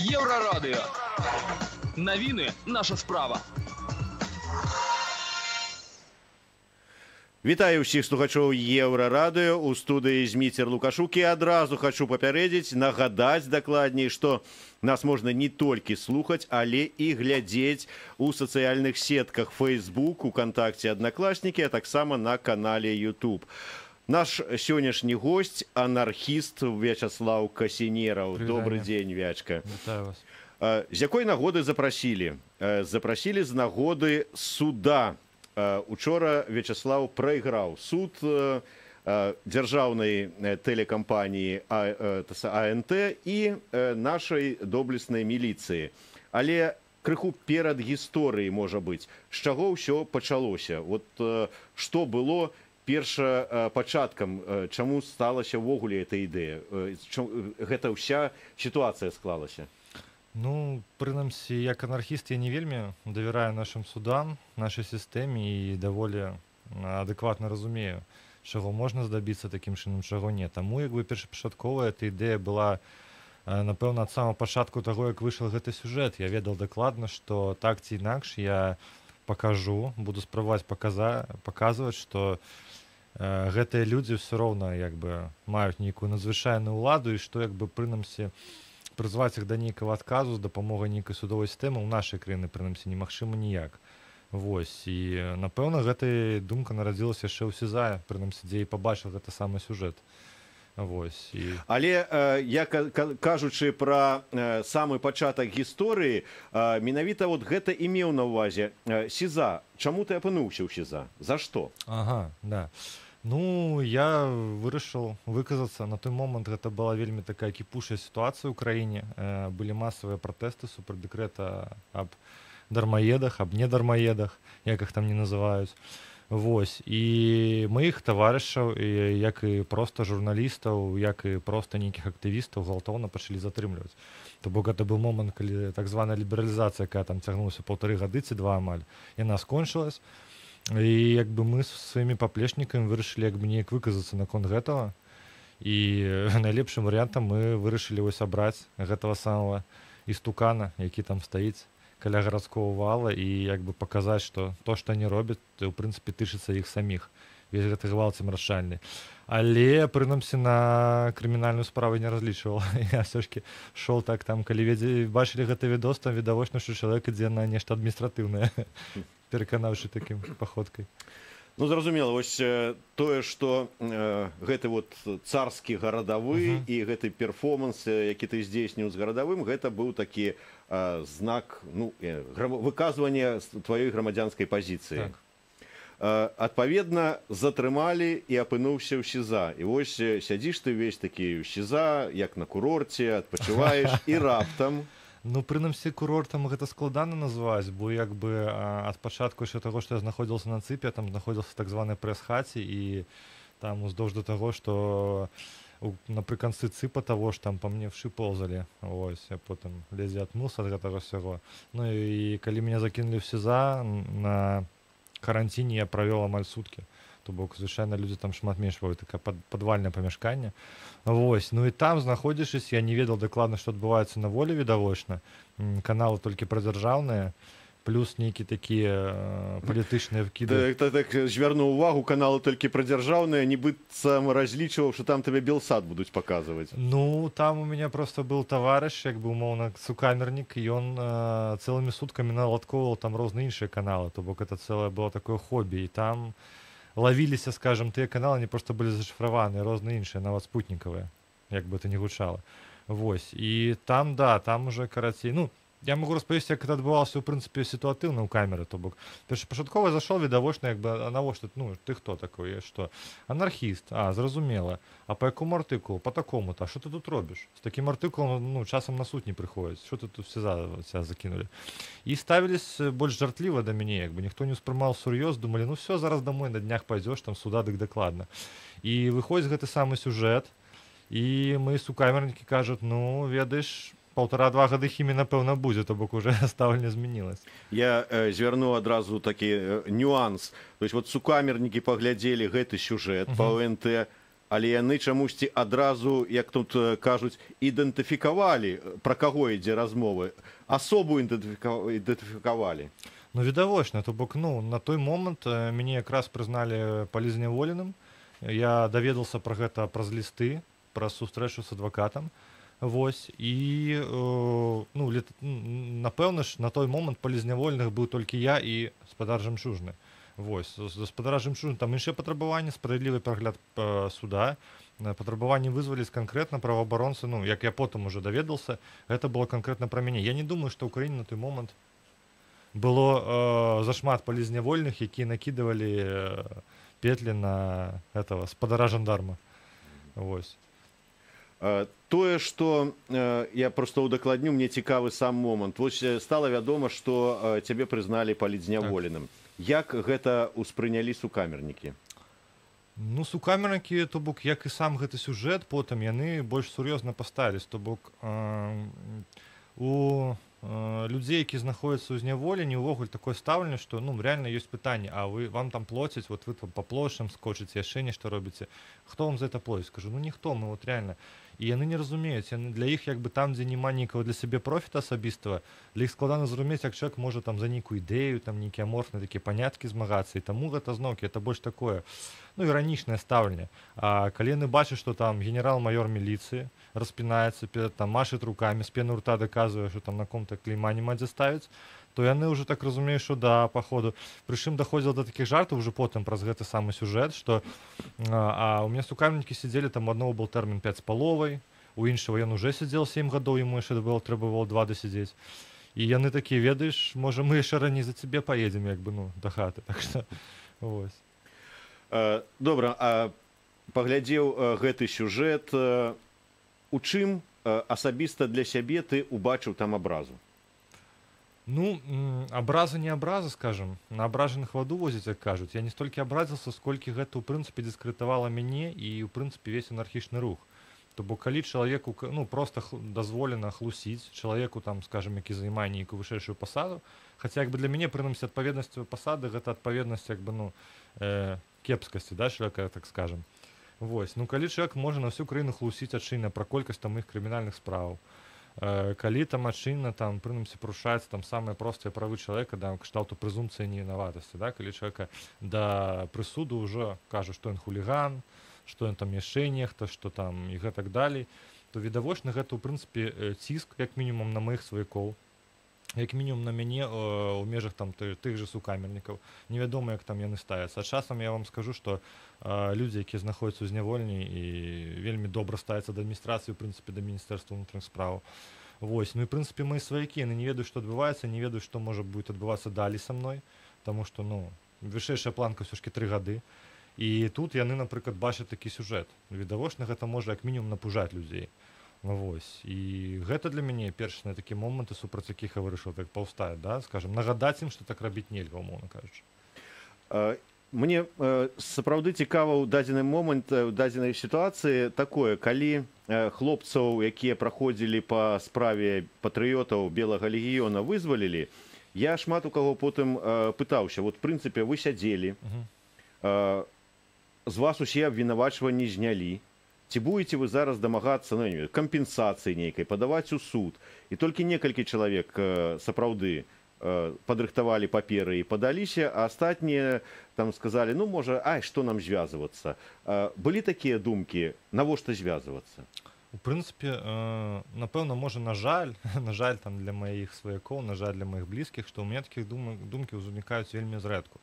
Еўрарадыё. Навіны — наша справа. Вітаю ўсіх слухачоў Еўрарадыё, у студыі Зміцер Лукашук, і адразу хачу папярэдзіць, нагадаць дакладней, што нас можна не толькі слухаць, але і глядзець у сацыяльных сетках Facebook, УКантакце, Аднакласнікі, а таксама на канале YouTube. Наш сённяшні госць — анархіст Вячаслаў Касінераў. Добры дзень, Вячка. Вітаю вас. З якой нагоды запрасілі? Запрасілі з нагоды суда. Учора Вячаслаў прайграў суд дзяржаўнай тэлекампаніі АНТ і нашай доблеснай міліцыі. Але крыху перад гісторыяй, можа быць, з чаго ўсё пачалося? Вот што было першапачаткам, чаму сталася ўвогуле эта ідэя? Гэта ўся сітуацыя склалася? Ну, прынамсі, як анархіст я не вельмі давяраю нашым судам, нашай сістэме і даволі адэкватна разумею, чаго можна здабіцца такім чынам, чаго не. Таму як бы першапачаткова эта ідэя была, напэўна, ад самага пачатку таго, як выйшаў гэты сюжэт. Я ведаў дакладна, што так ці інакш я пакажу, буду спрабаваць паказваць, што гэтыя людзі ўсё роўна як бы маюць нейкую надзвычайную ўладу і што як бы прынамсі прызваць іх да нейкага адказу з дапамогай нейкай судовай сістэмы ў нашай краіны прынамсі немагчыма ніяк. Вось, і напэўна, гэтая думка нарадзілася яшчэ ў СІЗА, прынамсі, дзе і пабачыў гэты самы сюжэт. Вось, і Але я кажучы пра самы пачатак гісторыі, менавіта вот гэта і меў на ўвазе. СІЗА. Чаму ты апынуўся ў СІЗА? За што? Ага, да. Ну, я вырашыў выказацца. На той момант гэта была вельмі такая кіпучая сітуацыя ў краіне. Былі масавыя пратэсты супраць дэкрэта аб дармаедах, аб недармаедах, як іх там не называюць. Вось. І маіх таварышаў, і, як і проста журналістаў, як і проста нейкіх актывістаў гвалтоўна пачалі затрымліваць. То бок гэта быў момант, калі так званая лібералізацыя, якая там цягнулася паўтары гады ці два амаль, яна скончылась. І як бы мы з сваімі паплечнікамі вырашылі як бы неяк выказацца наконт гэтага. І найлепшым варыянтам мы вырашылі вось абраць гэтага самага істукана, які там стаіць каля гарадского вала, і як бы паказаць, што то, што они робяць, у прынцыпе, тычыцца іх саміх. Весь гэты гвалт цемрашальны. Але, прынамсі, на крымінальную справу не разлічваў. Я ўсё ж шоў так там, калі бачылі гэты відос, там відавочна, што чалавек ідзе на нешта адміністратыўнае, пераканаўшы такім паходкай. Ну, зразумела, вось тое, што гэты вот царскі гарадавы і гэты перформанс, які ты здзейсніў з гарадавым, гэта быў такі знак, ну, выказванне тваёй грамадзянскай пазіцыі. Так. Адпаведна, затрымалі і апынуўся ў СІЗА. І вось сядзіш ты ўвесь такі ў СІЗА, як на курорце, адпачываеш, і раптам... Ну, прынамсі, курортам гэта складана назваць, бо як бы ад пачатку яшчэ таго, што я знаходзіўся на ЦІПе, там знаходзіўся так званай прэс-хаце, і там уздоўж да таго, што напрыканцы ЦІПа таго ж там па мне вшы ползалі. Вось, я потым ледзьве адмыўся ад гэтага ўсяго. Ну і калі мяне закінулі ў СІЗА, на каранціне я правёл амаль суткі. То бок, звычайна, людзі там шмат менш бываюць, такая падвальнае памяшканне. Вось, ну і там знаходзячыся, я не ведаў дакладна, што адбываецца на волі, відавочна. Каналы толькі прадзяржаўныя, плюс нейкія такія палітычныя вкіды. Так, так, так, звярну увагу, каналы толькі прадзяржаўныя, нібыццам разлічваў, што там табе Белсат будуць паказваць. Ну, там у меня просто был таварыш, як бы умоўна, сукамернік, і ён цэлымі суткамі наладкоўваў там розныя іншыя каналы, то бок это цэлае было такое хобі, і там ловіліся, скажем, тыя каналы, они просто былі зашифраваныя, розныя іншыя, нават спутнікавыя, як бы это ни гучала. Вось, і там, да, там уже, карацей, ну, я могу распавесці, як это адбывалася, у прынцыпе, сітуатыўна ў камеры, то бок першапачаткова зашоў, відавочна, як бы, а навошта, ну, ты хто такой, я што? Анархіст, а, зразумела. А па якому артыкулу? Па такому-то, а што ты тут робіш? З такім артыкулам, ну, часам на суд не прыходзяць, што ты тут все за закінулі? І ставілись больш жартліва да мяне, як бы ніхто не ўспрымаў сур'ёз, думалі, ну всё, зараз домой на днях пойдзеш, там суда дык дакладна. І выходзіць гэты самы сюжэт, і мои сукамернікі кажуць, ну, ведаеш, паўтара-два гады хімі, напэўна, будзе, то бок уже стаўленне змянілася. Я звярну адразу такі нюанс. То есть вот сукамернікі паглядзелі гэты сюжэт па ОНТ, Але яны чамусьці адразу, як тут кажуць, ідэнтыфікавалі, пра каго ідзе размовы, асобу ідэнтыфікавалі. Ну, відавочна, то бок, ну, на той момант мяне якраз прызналі палізняволеным. Я даведаўся пра гэта праз лісты, праз сустрэчу з адвакатам. Вось, і ну, напэўна ж, на той момант палізняволеных быў толькі я і спадар Жамчужны. Вось, з гаспадара Жамчужны там іншыя патрабаванні, справядлівы прагляд суда, патрабаванні вызваліць канкрэтна праваабаронцы, ну, як я потым уже даведаўся, гэта было канкрэтна пра мяне. Я не думаю, што ў краіне на той момант было зашмат палізнявольных, якія накідывалі петлі на этого спадара жандарма. Вось. Тое, што я просто ўдакладню, мне цікавы сам момант. Вось стала вядома, што цябе прызналі палітзняволеным. Так. Як гэта ўспрынялі сукамернікі? Ну, сукамернікі, то бок, як і сам гэты сюжэт, потым яны больш сур'ёзна паставілись. То бок у людзей, які знаходзяцца ў зняволенні, увогуле такое стаўленне, што, ну, реально ёсць пытанне: а вы, вам там плоцяць, вот вы там па плошчам скочыце, яшчэ нешта робіце, хто вам за это плоціць? Скажу: ну, ніхто, мы вот реально. І яны не разумеюць, яны, для іх як бы там, дзе няма нейкага для сябе профіта асабістага, для іх складана зразумець, як чалавек можа там за нейкую ідэю, там нейкія аморфныя такія паняткі змагацца, і таму гэта зноўкі это больш такое, ну, іранічнае стаўленне. А калі яны бачаць, што там генерал-майор міліцыі распінаецца перад, там машет руками, з пены рта даказвае, што там на ком-то клейма няма дзе ставіць, то яны ўжо так разумеюць, што да, походу. Прычым даходзіла да такіх жартаў уже потым праз гэты самы сюжэт, што у меня сукамернікі сидзелі, там у аднаго был тэрмін 5,5, у іншага ён уже сидзел 7 гадоў, ему яшчэ было трэба было 2 дасядзець. І яны такія: ведаеш, можа, мы яшчэ раней за цябе паедзем, як бы, ну, да хаты. Так что вось. Добра, а паглядзеў гэты сюжэт, у чым асабіста для сябе ты убачыў там абразу? Ну, абраза не абраза, скажем, на абражаных ваду возіць, як кажуць. Я не столькі абразіўся, сколькі гэта, ў прынцыпе, дыскрэтавала мяне і, ў прынцыпе, весь анархічны рух. То бок, калі чалавеку ну, просто дазволена хлусіць чалавеку, там, скажем, які займае нейкую вышэйшую пасаду, хаця як бы для мяне, прынамсі, адпаведнасць пасады — гэта адпаведнасць як бы, ну, кепскасці, да, чалавека, так скажем. Вось, ну, калі чалавек можа на всю краіну хлусіць адчынна пра колькасць там іх крымінальных справаў, калі там адчынна там, прынамсі, парушаюцца там самыя простыя правы чалавека, да, кшталту прэзумпцыі невінаватасці, да, калі чалавека да прысуду ўжо кажа, што ён хуліган, што ён там яшчэ нехта, што там і гэтак далей, то відавочна, гэта, ў прынцыпе, ціск як мінімум на маіх сваякоў, як мінімум на мяне у межах там тых же сукамернікаў. Невядома, як там яны ставяцца. А часам я вам скажу, што людзі, якія знаходзяцца ў зняволенні, і вельмі добра ставяцца да адміністрацыі, у прынцыпе, да міністэрства ўнутраных спраў. Вось, ну і, прынцыпе, мои сваякі, яны не ведаюць, што адбываецца, не ведаюць, што можа будет адбывацца далей са мной, таму што, ну, вышэйшая планка ўсё ж таки 3 гады. І тут яны, напрыклад, бачаць такі сюжэт. Відавочна, гэта можа як мінімум напужаць людзей. Вось. І гэта для мяне першыя такія моманты, супраць якіх я вырашыў так паўстаць, да, скажем, нагадаць ім, што так рабіць нельга, умоўна кажучы. Мне сапраўды цікава ў дадзены момант, у дадзенай сітуацыі такое: калі хлопцаў, якія праходзілі па справе патрыётаў, Белага легіёна, вызвалілі, я шмат у каго потым пытаўся: вот, в прынцыпе, вы сядзелі, з вас усе абвінавачванні знялі, ці будете вы зараз дамагацца, ну, не ведаю, кампенсацыі нейкай, падаваць у суд? І толькі некалькі чалавек сапраўды падрыхтавалі паперы і падаліся, а астатнія там сказалі: ну, можа, ай, што нам звязвацца. Былі такія думкі, навошта звязвацца? У прынцыпе, напэўна, можа, на жаль там для маіх сваякоў, на жаль для маіх блізкіх, што ў мяне такіх думкі ўзнікаюць вельмі зрэдку.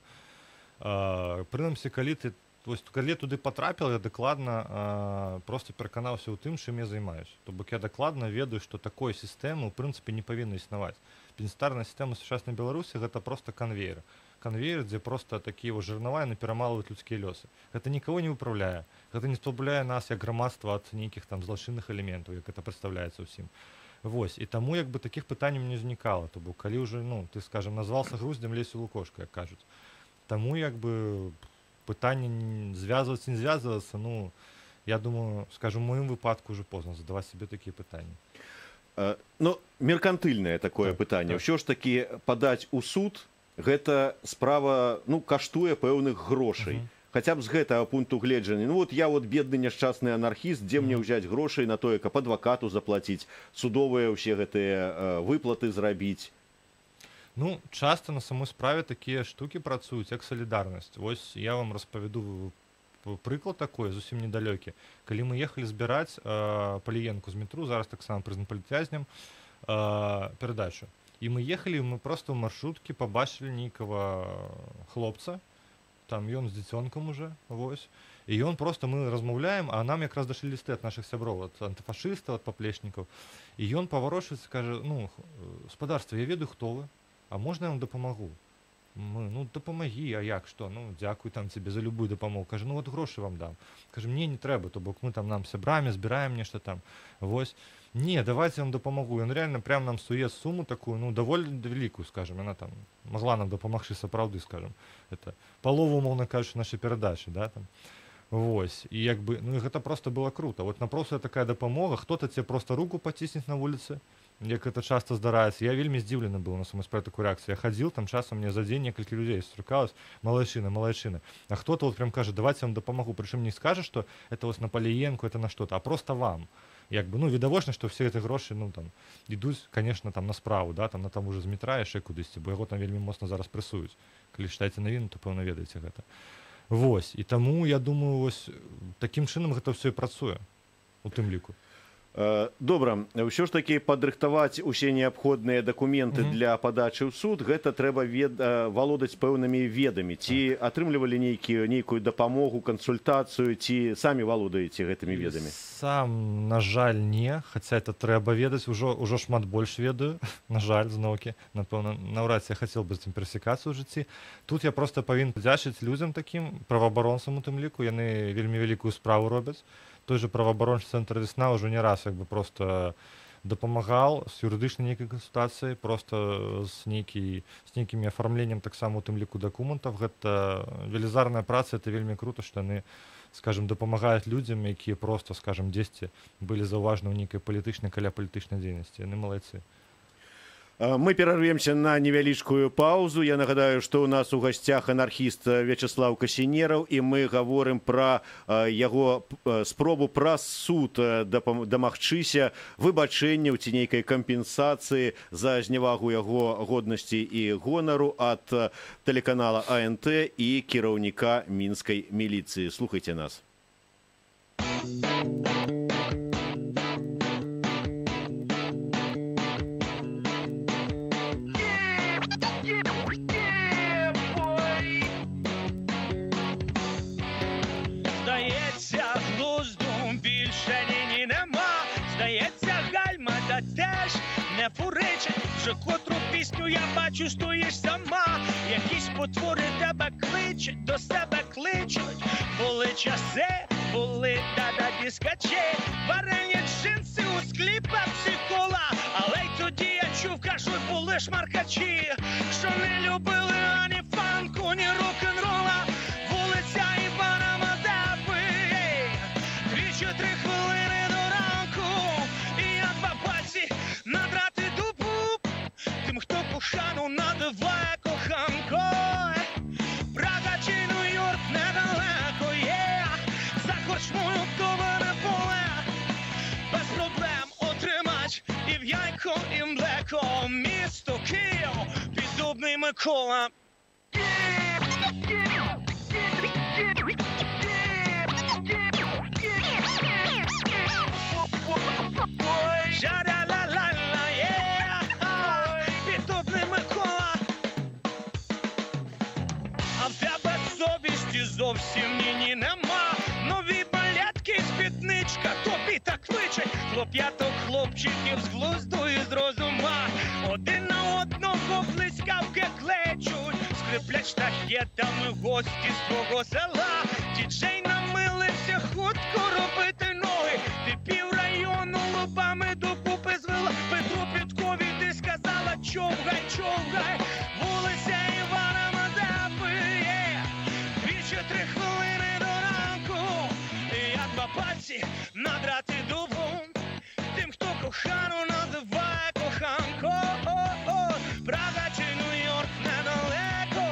Прынамсі, калі ты вось, калі я туды патрапіл, я дакладна просто пераканаўся ў тым, чым я займаюсь. То бок я дакладна ведаю, што такой сістэмы ў прынцыпе не павінна існаваць. Пенітэнцыярная сістэма сучаснай Беларусі — гэта просто канвейер. Канвейер, дзе просто такія вось жарнава, яны перамалваюць людскія лёсы. Гэта нікого не выпраўляе. Гэта не спабуляе нас як грамадства ад нейкіх там злачынных элементаў, як это прадстаўляецца ўсім. Вось, і таму як бы такіх пытанняў не ўзнікала. То бок калі ўжо, ну, ты, скажем, назвался груздзем, лезь у лукошка, як кажуць. Таму як бы пытанне звязвацца, не звязвацца, ну, я думаю, скажем, у маім выпадку уже позна задаваць сабе такія пытанні. Ну, меркантыльнае такое пытанне. Ўсё ж такі падаць у суд — гэта справа, ну, каштуе пэўных грошай. Хаця б з гэтага пункту гледжання. Ну вот я вот бедны няшчасны анархіст, дзе мне ўзяць грошай на тое, каб адвакату заплаціць, судовыя ўсе гэтыя выплаты зрабіць? Ну, часто на самой справе такія штукі працуюць, як салідарнасць. Вось я вам распавяду прыклад такой, зусім недалёкі. Калі мы ехалі збіраць Паліенку з метру, зараз таксама прызнан палітвязнем, перадачу. І мы ехалі, мы просто ў маршрутке пабачылі нейкага хлопца, там ён з дзіцёнкам уже, вось. І ён просто, мы размаўляем, а нам якраз дашлі лісты ад нашых сяброў, ад антыфашыстаў, ад паплечнікаў. І ён паварочваецца, кажа: «Ну, спадарства, я ведаю, хто вы, а можна я вам дапамагу?» Мы: «Ну, дапамагі, а як, што? Ну, дзякуй там тебе за любую дапамогу». Кажа: «Ну, вот грошы вам дам». Кажа: «Мне не трэба, то бок мы там нам сябрамі збіраем нешта там, вось». «Не, давайте я вам дапамагу». Ён реально прям нам суе суму такую, ну, даволі вялікую, скажем, яна там могла нам дапамагчы сапраўды, скажем, это палову, умоўна кажучы, нашай перадачы, да, там. Вось, і як бы, ну, і гэта просто было круто. Вот напросто такая дапамога, кто-то тебе просто руку паціснет на вуліцы, як это часто здараецца. Я вельмі здзіўлены быў на самой справе такой рэакцыі. Я хадзіл там часам, мне за дзень некалькі людзей сустракалось: «Малайчына, малайчына». А кто-то вот прям кажа: «Давайте я вам дапамагу». Прычым не скажа, что это вот на Паліенку, это на что-то, а просто вам. Як бы, ну, відавочна, што все гэты грошы, ну, там, ідуць, конечно, там на справу, да, там на там уже з метра яшчэ кудысьці, бо яго там вельмі моцна зараз прэсуюць. Калі чытаеце навіны, то пэўна ведаеце гэта. Вось, і таму я думаю, вось такім чынам гэта ўсё і працуе у тым ліку. Добра, ўсё ж такі падрыхтаваць усе неабходныя дакументы для падачы ў суд, гэта трэба валодаць пэўнымі ведамі. Ці атрымлівалі нейкую дапамогу, кансультацыю, ці самі валодаеце гэтымі ведамі? Сам, на жаль, не, хаця это трэба ведаць, ужо шмат больш ведаю, на жаль, зноўкі, напэўна, наўрад ці я хацеў бы з цим перасекацца ў жыцці. Тут я просто павінен падзячыць людзям такім, праваабаронцам у тым ліку, яны вельмі вялікую справу робяць. Той же праваабарончы цэнтр «Весна» ўжо не раз як бы просто дапамагал з юрыдычнай нейкай кансультацыяй, просто з нейкімі афармленнем таксама у тым ліку дакументаў. Гэта велізарная праца, это вельмі круто, што яны, скажем, дапамагаюць людзям, якія просто, скажем, дзесьці былі заўважаны ў нейкай палітычнай, каля палітычнай дзейнасці. Яны малайцы. Мы перарвемся на невялічкую паузу. Я нагадаю, што ў нас у гасцях анархіст Вячаслаў Касінераў, і мы гаворым пра яго спробу праз суд дамагчыся выбачэнняў ці нейкай кампенсацыі за зневагу яго годнасці і гонару ад тэлеканала АНТ і кіраўніка мінскай міліцыі. Слухайце нас. Здається, глузду більше ні нема. Здається, гальма та теж не фуричить. Вже котру пісню я бачу, стоїш сама. Якісь потвори тебе кличуть, до себе кличуть. Були часи, були дада дискачі, варені джинси у склі пепсі-кола. Але й тоді я чув, кажуть, були шмаркачі, що не любили ані фанку, ні рок-н-рола. Вулиця Івана Мазепи, 2-3 хвилини до ранку, і я два пальці надрати дупу тим, хто кохану надиває коханкою. Прага чи Нью-Йорк недалеко є, за корчмою вдоване поле, без проблем отримать і в яйко, і млеко. Місто Київ, Піддубний Микола. Жа-ля-ла-ла-ла, є, Піддубний Микола. А в тебе совісті зовсім ні нема. Нові балетки, спідничка, тобі так личить. Хлоп'яток, хлопчиків з глузду і з розума. Один на одного блискавки кличуть. Скриплять штахетами гості з твого села. Діджей намилився хутко робити ноги. Ти піврайону лобами докупи звела. Петру Підкові ти сказала: човгай, човгай. Вулиця Івана Мазепи, є. 2-3 хвилини до ранку, і я два пальці надрати дубу тим, хто кохану називає коханко. Прага чи Нью-Йорк недалеко,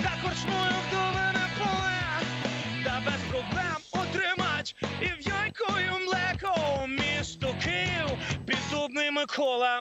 за корчмою вдовине поле, Микола.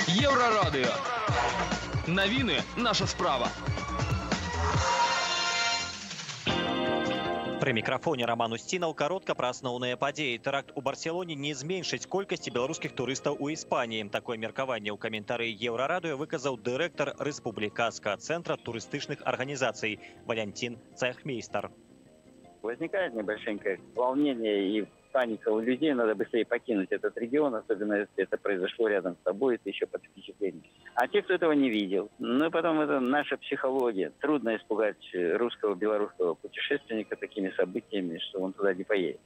Єврорадіо. Новини наша справа. Пры мікрафоне Роман Усцінаў. Каротка пра асноўныя падзеі. Тэракт у Барселоне не зменшыць колькасці беларускіх турыстаў у Іспаніі. Такое меркаванне ў каментары Еўрарадыё выказаў дырэктар Рэспубліканскага цэнтра турыстычных арганізацый Валянцін Цайхмейстар. Возникает небольшое волнение и паника у людей, надо быстрее покинуть этот регион, особенно если это произошло рядом с тобой, ты еще под впечатлением. А те, кто этого не видел, ну и потом это наша психология. Трудно испугать русского, белорусского путешественника такими событиями, что он туда не поедет.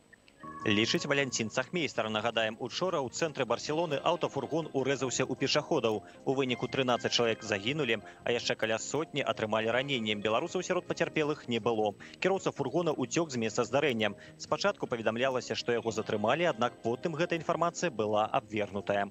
Лічыць Валянцін Цахмейстар. Нагадаем, учора ў цэнтры Барселоны аўтафургон урэзаўся ў пешаходаў. У выніку 13 чалавек загінулі, а яшчэ каля сотні атрымалі раненні. Беларусаў сярод пацярпелых не было. Кіроўца фургона уцёк з месца здарэння. Спачатку паведамлялася, што яго затрымалі, аднак потым гэта інфармацыя была абвергнутая.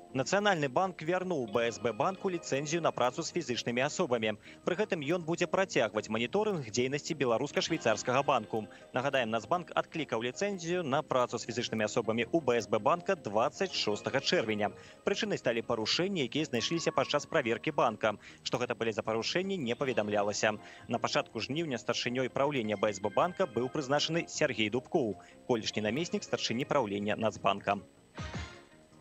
Нацыянальны банк вярнуў БСБ банку ліцэнзію на працу з фізычнымі асобамі. Пры гэтым ён будзе працягваць маніторынг дзейнасці беларуска-швейцарскага банку. Нагадаем, Нацбанк адклікаў ліцэнзію на працу з фізычнымі асобамі ў БСБ банка 26 чэрвеня. Прычынай сталі парушэнні, якія знайшліся падчас праверкі банка. Што гэта былі за парушэнні, не паведамлялася. На пачатку жніўня старшынёй праўлення БСБ банка быў прызначаны Сергей Дубкоў, колішні намеснік старшыні праўлення Нацбанка.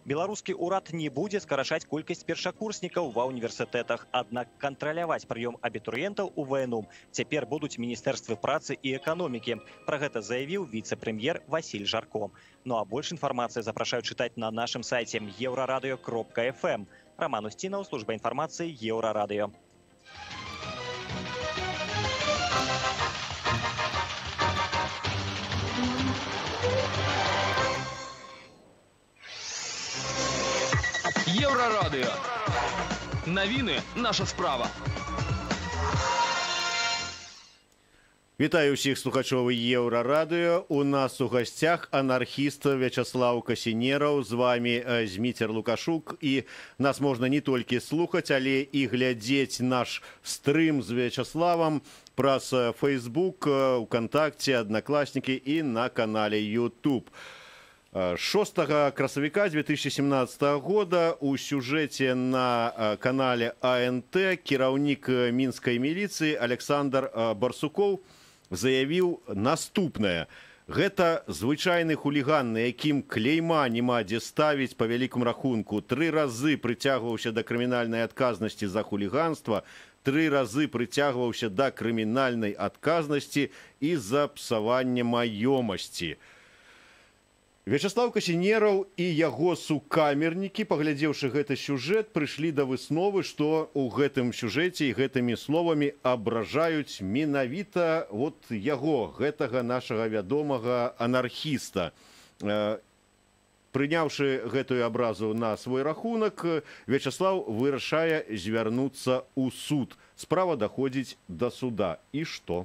Беларускі ўрад не будзе скарачаць колькасць першакурснікаў ва ўніверсітэтах, аднак кантраляваць прыём абітурыентаў у ВНУ цяпер будуць міністэрствы працы і эканомікі. Пра гэта заявіў віцэ-прэм'ер Васіль Жарко. Ну а больш інфармацыі запрашаю чытаць на нашым сайце еўрарадыё.фм. Роман Усцінаў, служба інфармацыі Еўрарадыё. Єврорадіо. Новини наша справа. Вітаю ўсіх слухачоў Еўрарадыё. У нас у гасцях анархіст Вячаслаў Касінераў, з вами Зміцер Лукашук. І нас можна не толькі слухаць, але і глядзець наш стрым з Вячаславам праз Facebook, УКантакце, Аднакласнікі і на канале YouTube. 6 красавіка 2017 года у сюжэце на канале АНТ кіраўнік мінскай міліцыі Александр Барсукоў заявіў наступнае. Гэта звычайны хуліган, на якім клейма няма дзе ставіць па вялікім рахунку. 3 разы прыцягваўся да крымінальнай адказнасці за хуліганства, 3 разы прыцягваўся да крымінальнай адказнасці і за псаванне маёмасці. Вячаслаў Касінераў і яго сукамернікі, паглядзеўшы гэты сюжэт, прыйшлі да высновы, што ў гэтым сюжэце і гэтымі словамі абражаюць менавіта вот яго, гэтага нашага вядомага анархіста. Прыняўшы гэтую абразу на свой рахунак, Вячаслаў вырашае звярнуцца ў суд. Справа даходзіць да суда. І што?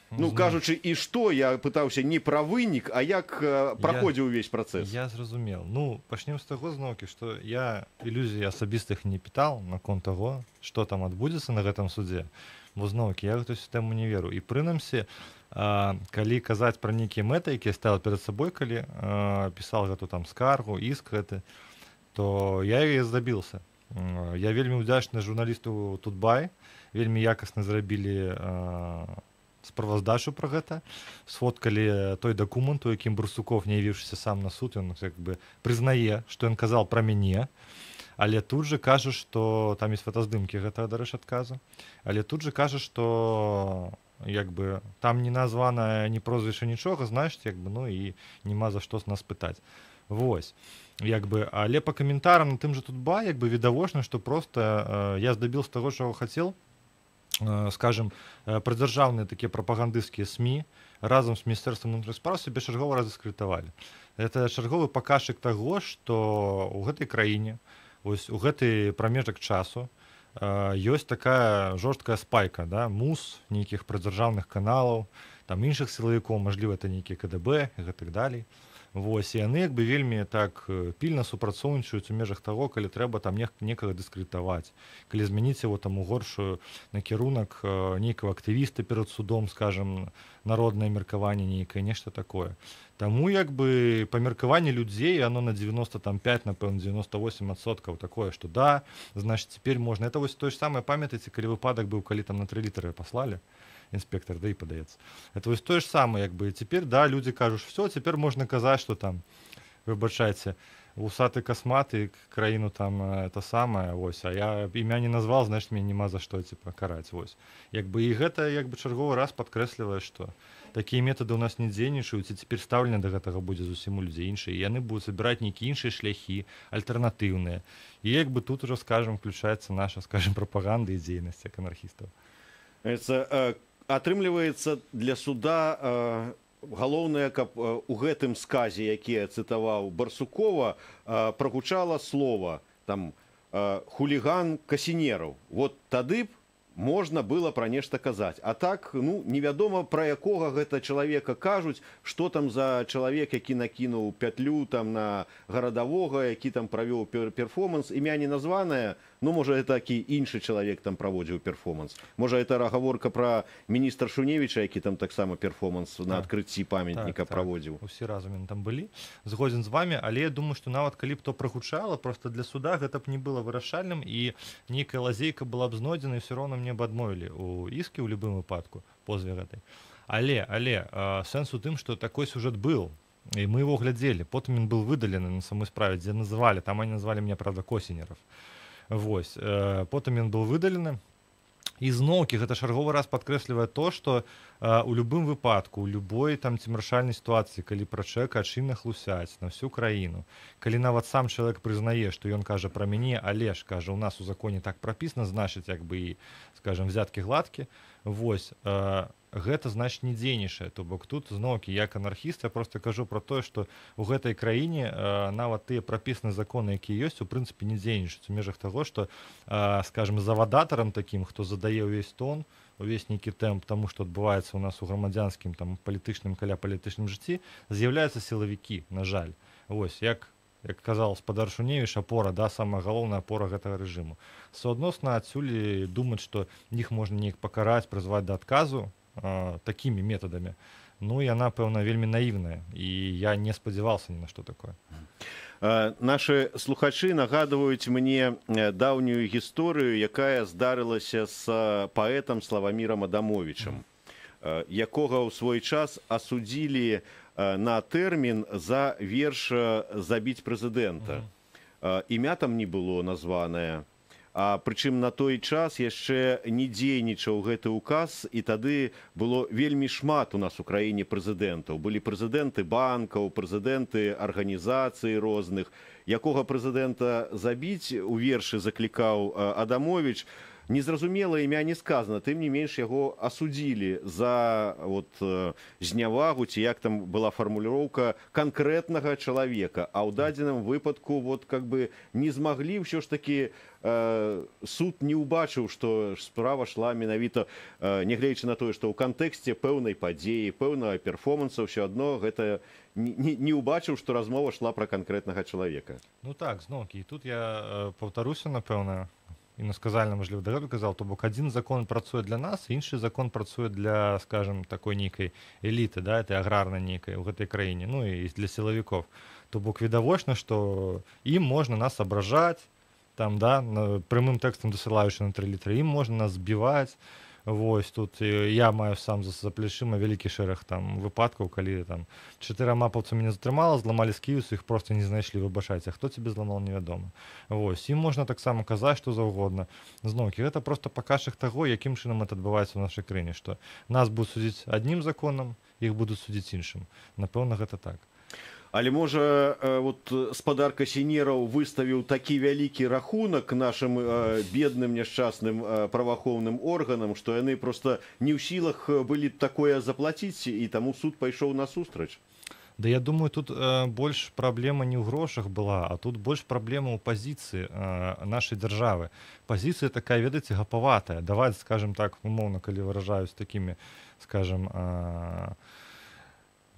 Ну, кажучы, і што, я пытаўся не пра вынік, а як праходзіў увесь працэс. Я зразумеў. Ну, пачнем з таго, зноўкі, што я ілюзій асабістых не пытаў наконт таго, што там адбудзецца на гэтым судзе. Бо зноўкі, я ў гэту сістэму не веру. І прынамсі, калі казаць пра нейкія мэты, якія ставіў перад сабой, калі пісаў гэту там скаргу, іск гэты, то я яе здабіўся. Я вельмі ўдзячны журналісту Тутбай, вельмі якасна зрабілі справаздачу пра гэта, сфоткалі той дакумент, у якім Барсуков, не явіўшыся сам на суд, ён як бы прызнае, што ён казаў пра мяне, але тут же кажа, што там есть фотаздымкі гэтага, дарэчы, адказу, але тут же кажа, што як бы там не названа ні прозвішча, нічога, значыць, як бы, ну і няма за што нас пытаць. Вось. Як бы, але па каментарам на тым же Тутбай, як бы відавочна, што проста я здабіўся таго, чаго хацеў. Скажем, прадзяржаўныя такія прапагандысцкія СМІ разам з Міністэрствам унутраных спраў сябе чарговы раз дыскрэдытавалі. Это чарговы паказчык таго, што ў гэтай краіне Вось у гэты прамежак часу ёсць такая жорсткая спайка, да, МУС, нейкіх прадзяржаўных каналаў, там іншых сілавікоў, мажліва, это нейкія КДБ і гэтак далей. Вось, і яны як бы вельмі так пільна супрацоўнічаюць у межах таго, калі трэба там некага дыскрэдытаваць, калі змяніць его там у горшую накірунак, нейкага актывіста перад судом, скажем, народнае меркаванне нейкае, нешта такое. Таму як бы па меркаванні людзей оно на 95, напэўна, 98% такое, что да, значит, теперь можно. Это вось тое ж самае, памятаеце, калі выпадак быў, калі там на 3 літары паслалі, инспектор, да, и падаецца. Это вось тое ж самае, як бы теперь, да, люди кажуць: все, теперь можно казаць, что там, выбачайце, вусаты касматы краіну там это самое, вось, а я імя не назвал, значит, мне няма за што, типа, караць, вось. Як бы і гэта як бы чарговы раз падкрэслівае, што такія метады ў нас не дзейнічаюць, і цяпер стаўленне да гэтага будзе зусім у людзей іншае, і яны будуць абіраць нейкія іншыя шляхі, альтэрнатыўныя. І як бы тут ужо, скажем, включаецца наша, скажем, прапаганда і дзейнасць як анархістаў. Это, атрымліваецца, для суда галоўнае, каб у гэтым сказе, які я цытаваў Барсукова, прагучала слова там «хуліган Касінераў». Вот тады б можна было пра нешта казаць. А так, ну, невядома, пра якога гэта чалавека кажуць, што там за чалавек, які накінуў пятлю там на гарадавога, які там правёў перформанс, імя не названае, ну, можа, это такі іншы чалавек там праводзіў перформанс. Можа, это гаворка пра міністра Шуневіча, які там таксама перформанс на адкрыцці памятніка праводзіў. Усе разам яны там былі. Згодзен з вами, але я думаю, што нават калі б то прагучала, просто для суда гэта б не было вырашальным, і нейкая лазейка была б знойдзена, і все роўна мне б адмовілі у іске ў любым выпадку, позве гэтай. Але сэнс у тым, што такой сюжэт был, і мы его глядзелі, потым ён был выдалены на самой справе, дзе называлі, там они назвалі мне, правда, Косінеров. Вось, потым ён был выдалены. І зноўкі гэта чарговы раз падкрэслівае то, што у любым выпадку, у любой там цемрашальнай сітуацыі, калі пра чалавека адчынна хлусяць на всю краіну, калі нават сам чалавек прызнае, што ён кажа пра мяне, але ж кажа, у нас у законе так прапісана, значыць, як бы і, скажем, взяткі гладкі, вось, гэта значит не дзейнічае. То бок тут зноўкі як анархіст я просто кажу про тое, што у гэтай краіне нават тыя прапісаны законы, якія ёсць, у прынцыпе не дзейнічаюць у межах таго, што, скажем, завадатарам такім, хто задае ўвесь тон, увесь нейкі тэмп таму, што адбываецца ў нас у грамадзянскім там палітычным, каля палітычным жыцці, з'яўляюцца сілавікі, на жаль. Вось, як казаў спадар Шуневіч, апора, да, самая галоўная апора гэтага рэжыму. Суадносна адсюль думаць, што іх можна неяк пакараць, прызваць да адказу такімі метадамі, ну, яна, пэўна, вельмі наіўная, і я не спадзяваўся ні на што такое. Нашы слухачы нагадваюць мне даўнюю гісторыю, якая здарылася з паэтам Славамірам Адамовічам, якога ў свой час асудзілі на тэрмін за верш «Забіць прэзідэнта». Імя там не было названае. А прычым на той час яшчэ не дзейнічаў гэты указ, і тады было вельмі шмат у нас у краіне прэзідэнтаў. Былі прэзідэнты банкаў, прэзідэнты арганізацый розных. Якога прэзідэнта забіць у вершы заклікаў Адамовіч, незразумела, імя не сказана, тым не менш яго асудзілі за вот знявагу, ці як там была фармуліроўка, канкрэтнага чалавека. А ў дадзеным выпадку вот как бы не змаглі ўсё ж такі, суд не ўбачыў, што справа шла менавіта, нягледзячы на тое, што ў кантэксце пэўнай падзеі, пэўнага перформанса, ўсё адно гэта не ўбачыў, што размова шла пра канкрэтнага чалавека. Ну так, зноўкі, і тут я паўтаруся, напэўна, інасказальна, мажліва, дагэтуль казаў, то бок адзін закон працуе для нас, іншы закон працуе для, скажем, такой нейкай эліты, да, этой аграрнай нейкай у гэтай краіне, ну і для сілавікоў. То бок відавочна, што ім можна нас абражаць, там, да, прямым тэкстам дасылаючы на 3 літры, ім можна нас збіваць. Вось тут я маю сам за плечыма вялікі шэраг там выпадкаў, калі там чатыры амапаўцы мяне затрымала, зламалі сківіцу, іх просто не знайшлі, выбачайце, хто цябе зламал, невядома. Вось, ім можна таксама казаць што заўгодна. Зноўкі, гэта просто паказчык таго, якім чынам это адбываецца ў нашай краіне, што нас будуць судзіць аднім законам, іх будуць судзіць іншым. Напэўна, гэта так. Але можа, вот спадар Касінераў выставіў такі вялікі рахунак нашым бедным няшчасным праваахоўным органам, што яны просто не ў сілах былі такое заплаціць, і таму суд пайшоў насустрач. Да я думаю, тут больш праблема не ў грошах была, а тут больш праблема ў пазіцыі нашай дзяржавы. Пазіцыя такая, ведаеце, гапаватая. Даваць, скажем так, умоўна, калі выражаюсь такімі, скажем,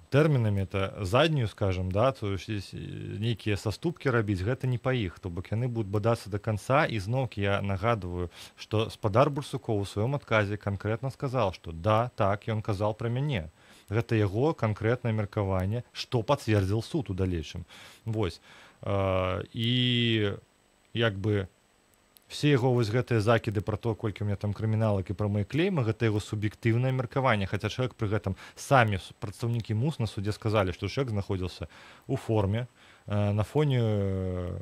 тэрмінамі, это заднюю, скажем, да, то есть нейкія саступкі рабіць, гэта не па іх, то бок яны будуць бадацца до конца. І зноўкі я нагадываю, што спадар Бурсукоў у сваём адказе канкрэтна сказал, што да, так, ён казал пра мяне. Гэта яго канкрэтнае меркаванне, што пацвердзіл суд у далейшым. Вось. І як бы все яго вось гэтыя закіды пра то, колькі у меня там крыміналак і пра мае клеймы, гэта яго суб'ектыўнае меркаванне, хаця чалавек пры гэтым, самі прадстаўнікі МУС на суде сказалі, што чалавек знаходзіўся у форме, на фоне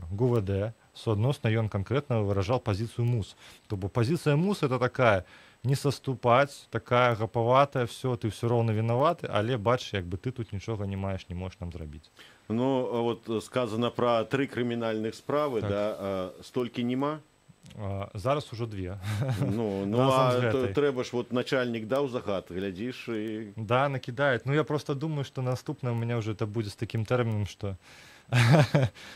ГУВД, суадносна ён канкрэтна выражал пазіцыю МУС. То бок пазіцыя МУС — это такая: не саступаць, такая гапаватая, все, ты все роўна вінаваты, але бач, як бы ты тут нічога не маеш, не можаш нам зрабіць. Ну, вот сказано пра тры крымінальных справы, Так. да, столькі нема? Зараз ужо две. Ну Разам а з гэтай. Трэба ж, вот начальнік даў загад, глядзіш і Да, накидает. Ну, я просто думаю, что наступное у меня уже это будет с таким тэрмінам, что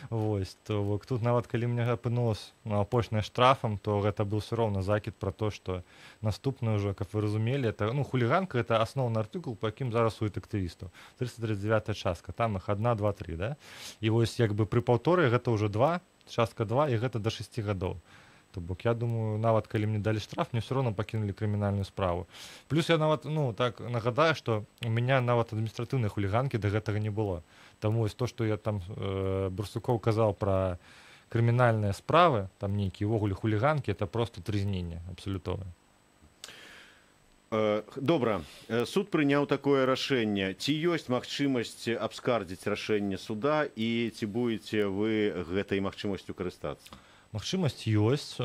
вось, то бок тут нават калі мне апынулось, ну, апошняе штрафам, то гэта быў все роўна закід про то, что наступны ўжо, каб вы разумелі, это, ну, хуліганка — это асноўны артыкул, по якім зараз суюць актывістаў. 339 частка, там их 1, 2, 3, да? І вось як бы пры паўторы гэта ўжо 2, частка 2, і гэта до 6 гадоў. То бок я думаю, нават калі мне далі штраф, мне все роўна пакінулі крымінальную справу. Плюс я нават, ну, так нагадаю, что у меня нават адміністратыўнай хуліганкі да гэтага не было. Таму вось то, что я там Барсукоў казаў пра крымінальныя справы, там нейкія ўвогуле хуліганкі, это просто трызненне абсалютовае. Добра, суд прыняў такое рашэнне. Ці ёсць магчымасць абскардзіць рашэнне суда і ці будете вы гэтай магчымасцю карыстацца? Магчымасць ёсць,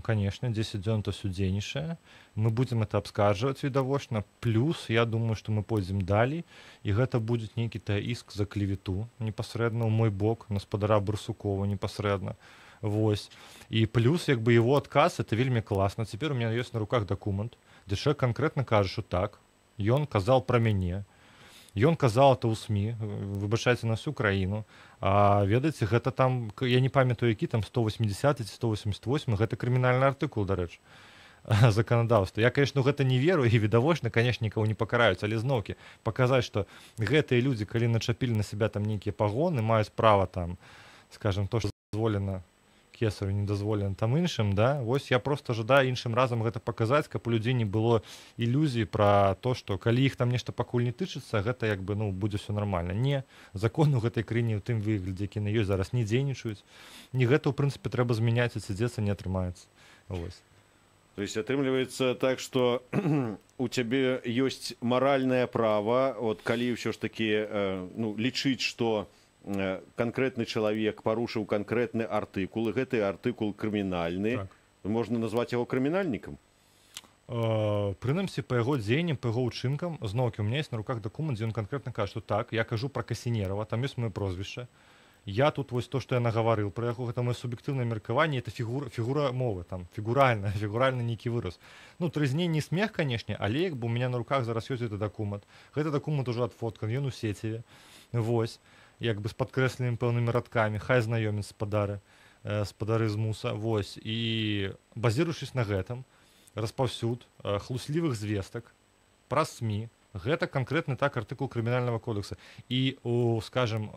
конечно, 10 дзён то дзейнічае. Мы будзем это абскарджваць відавочна. Плюс я думаю, што мы пойдзем далей, і гэта будзе нейкі та іск за клевету непасрэдна ў мой бок, на спадара Барсукова непасрэдна. Вось. І плюс як бы его адказ — это вельмі класна. Цяпер у меня ёсць на руках дакумент, дзе чалавек канкрэтна кажа, што так, ён казал пра мяне. Ён казал это ў СМІ, выбачайце, на всю краіну. А ведаеце, гэта там, я не памятаю, які там, 180 ці 188, гэта крымінальны артыкул, дарэчы, заканадаўства. Я, конечно, ў гэта не веру, і відавочна, конечно, нікого не пакараюць, але зноўкі паказаць, што гэтыя людзі, калі начапілі на себя там нейкія пагоны, маюць права там, скажем, то, што дазволена кесару, не дазволена там іншым, да. Вось я просто жадаю іншым разам гэта паказаць, каб у людзей не было ілюзій пра то, што калі іх там нешта пакуль не тычыцца, гэта як бы, ну, будзе все нормально. Не, закон у гэтай краіне ў тым выглядзе, які на ёсць зараз, не дзейнічаюць. Не, гэта ў прынцыпе трэба змяняць, і сидзецца не атрымаецца. Вось. То есть атрымліваецца так, што у цябе ёсць маральнае права, вот калі ўсё ж такі ну, лічыць, што канкрэтны чалавек парушыў канкрэтны артыкул, і гэты артыкул крымінальны, Так. можна назваць яго крымінальнікам? Прынамсі па яго дзеянням, па яго ўчынкам. Зноўкі, у меня есть на руках дакумент, дзе ён канкрэтна кажа, што так, я кажу пра Касінерова, там ёсць маё прозвішча. Я тут вось то, што я нагаварыў пра яго, гэта маё суб'ектыўнае меркаванне, это фігура мовы, там фігуральны нейкі выраз. Ну, трызненне, смех, канешне, але як бы у меня на руках зараз ёсць гэты дакумент. Гэты дакумент ужо адфоткан, ён у сеціве. Вось, як бы з падкрэсленымі пэўнымі радкамі, хай знаёміць спадары з МУСа. Вось, і базіруючись на гэтым, распаўсюд хлуслівых звестак праз СМІ, гэта канкрэтны так артыкул крымінальнага кодекса. І у, скажем,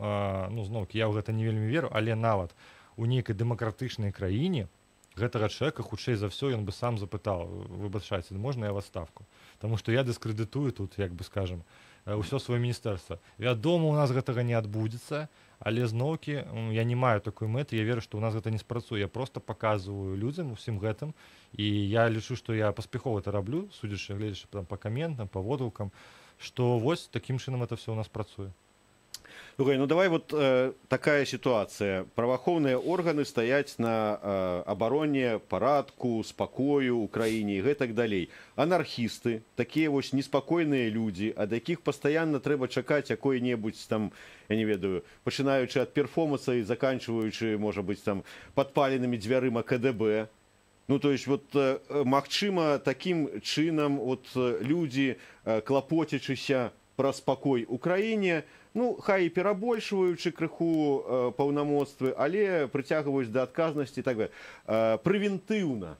ну, зноўкі, я ў гэта не вельмі веру, але нават у нейкай дэмакратычнай краіне гэтага чалавека, хутчэй за ўсё, ён бы сам запытаў: «Выбачайце, можна я в отставку, таму што я дыскрэдытую тут, як бы, скажем, ўсё сваё міністэрства». Вядома, у нас гэтага не адбудзецца, але зноўкі я не маю такой мэты, я веру, што ў нас гэта не спрацуе. Я просто показываю людзям усім гэтым, і я лічу, што я паспяхова это раблю, судзячы, гледзячы там па каментам, па водгукам, што вось такім чынам это все у нас працуе. Слухай, ну давай вот такая ситуация. Праваахоўныя органы стаяць на абароне парадку, спакою ў краіне і гэтак далей. Анархісты, такія вось неспакойныя людзі, ад якіх пастаянна трэба чакаць якой-небудзь там, я не ведаю, пачынаючы ад перформанса і заканчваючы, можа быць, там падпаленымі дзвярыма КДБ. Ну, то есть вот, магчыма, такім чынам вот людзі, клапоцячыся пра спакой у краіне, ну, хай і перабольшваючы крыху паўнамоцтвы, але прыцягваюць да адказнасці, так прэвентыўна.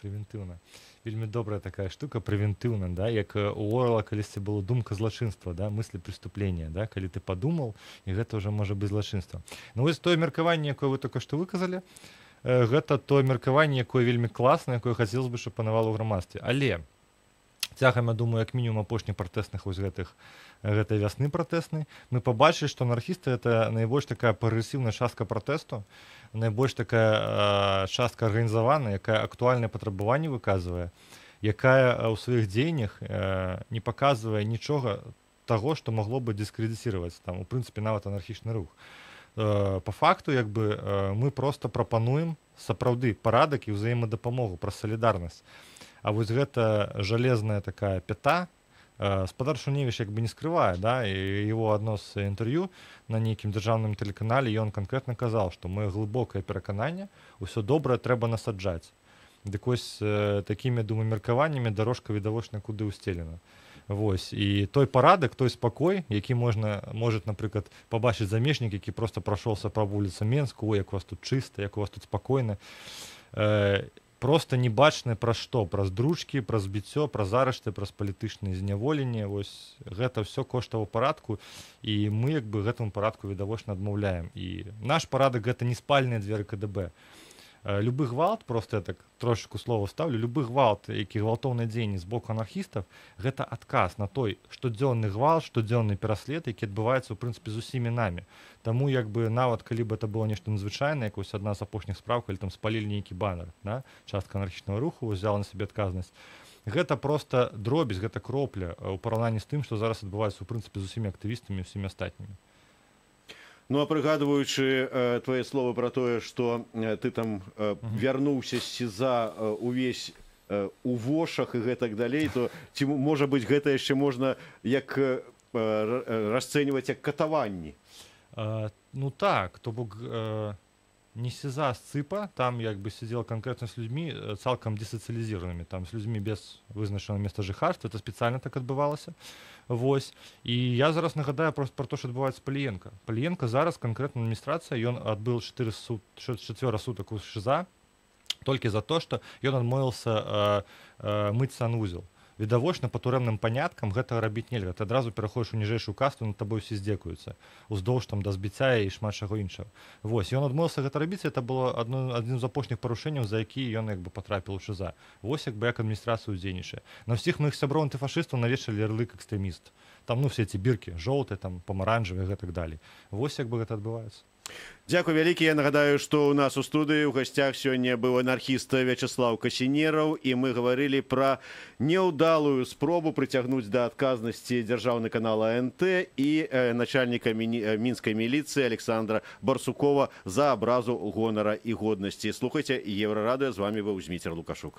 Прэвентыўна. Вельмі добрая такая штука, прэвентыўна, да, як у Орла калісьці было думка злачынства, да, мысли преступления, да, калі ты падумал, і гэта ўжо можа быць злачынства. Ну вось тое меркаванне, якое вы только што выказалі, гэта тое меркаванне, якое вельмі класна, якое хацелось бы, чтобы панавала ў грамадстве. Але цягам, я думаю, як мінімум апошніх пратэсных вось гэтых, гэтай вясны пратэснай, мы пабачылі, што анархісты — это найбольш такая прагрэсіўная частка пратэсту, найбольш такая частка арганізаваная, якая актуальнае патрабаванне выказвае, якая ў сваіх дзеяннях не паказвае нічога таго, што магло бы дыскрэдыціраваць там, у прынцыпе, нават анархічны рух. По факту, як бы, мы просто прапануем сапраўды парадак і ўзаемадапамогу праз салідарнасць. А вось гэта жалезная такая пята, спадар Шуневич як бы не скрывае, да, і его адно з інтэрв'ю на нейкім дзяржаўным тэлеканале ён канкрэтна казаў, што маё глыбокае перакананне: ўсё добрае трэба насаджаць. Дык вось, такімі, думаю, меркаваннямі дарожка відавочна куды ўсцелена. Вось і той парадак, той спакой, які можна, может, напрыклад, пабачыць замежнік, які просто прайшоўся па вуліцы Менску: «Ой, як у вас тут чыста, як у вас тут спакойна», просто не бачны праз што? Праз дручкі, праз біццё, праз арышты, праз палітычнае зняволенне. Вось гэта все коштава парадку, і мы як бы гэтаму парадку відавочна адмаўляем. І наш парадак — гэта не спальныя дзверы КДБ. Любы гвалт, просто я так трошку слова ставлю, любы гвалт, які гвалтоўныя дзеянні з боку анархістаў, гэта адказ на той штодзённы гвалт, штодзённы пераслед, які адбываецца ў прынцыпе з усімі намі. Таму як бы нават калі бы это было нешта надзвычайнае, як вось адна з апошніх спраў, калі там спалілі нейкі банер, да? Частка анархічнага руху взяла на сябе адказнасць, гэта просто дробязь, гэта кропля ў параўнанні з тым, што зараз адбываецца ў прынцыпе з усімі актывістамі, усімі астатнімі. Ну а прыгадваючы твае словы пра тое, што ты там вярнуўся з СІЗА увесь у вошах і гэтак далей, то ці можа быць, гэта яшчэ можна як расцэньваць як катаванні? Ну так, то бок не СІЗА, СЦИПа, там як бы сидел конкретно с людьми, цалкам десоциализированными, там, с людьми без вызначанага места жыхарства, это спецыяльна так адбывалася. Вось. І я зараз нагадаю просто про то, що адбываецца з Паліенко. Паліенко зараз канкрэтна адміністрацыя, ён адбыл 4 сут, чацвёра сутак у ШИЗО толькі за то, што ён адмовіўся мыць санвузел. Відавочна, па турэмным паняткам гэтага рабіць нельга, ты адразу пераходзіш у ніжэйшую касту, над табой усе здзекуюцца, уздоўж там да збіцця і шмат чаго іншага. Вось ён адмовіўся гэта рабіць, это было адным з апошніх парушэнняў, за які ён як бы патрапіў у ШИЗО. Вось як бы як адміністрацыя ўдзейнічае. На ўсіх моих сяброў антыфашыстаў навешалі ярлык экстрэміст, там, ну, все эти бирки жоўтыя, там, памаранжавыя, гэтак далей. Вось як бы гэта адбываецца. Дзякуй вялікі. Я нагадаю, што ў нас у студыі ў гасцях сёння быў анархіст Вячаслаў Касінераў, і мы гаварылі пра няўдалую спробу прыцягнуць да адказнасці дзяржаўны канал АНТ і начальніка мінскай міліцыі Александра Барсукова за абразу гонара і годнасці. Слухайце Еўрарадыё, з вами быў Зміцер Лукашук.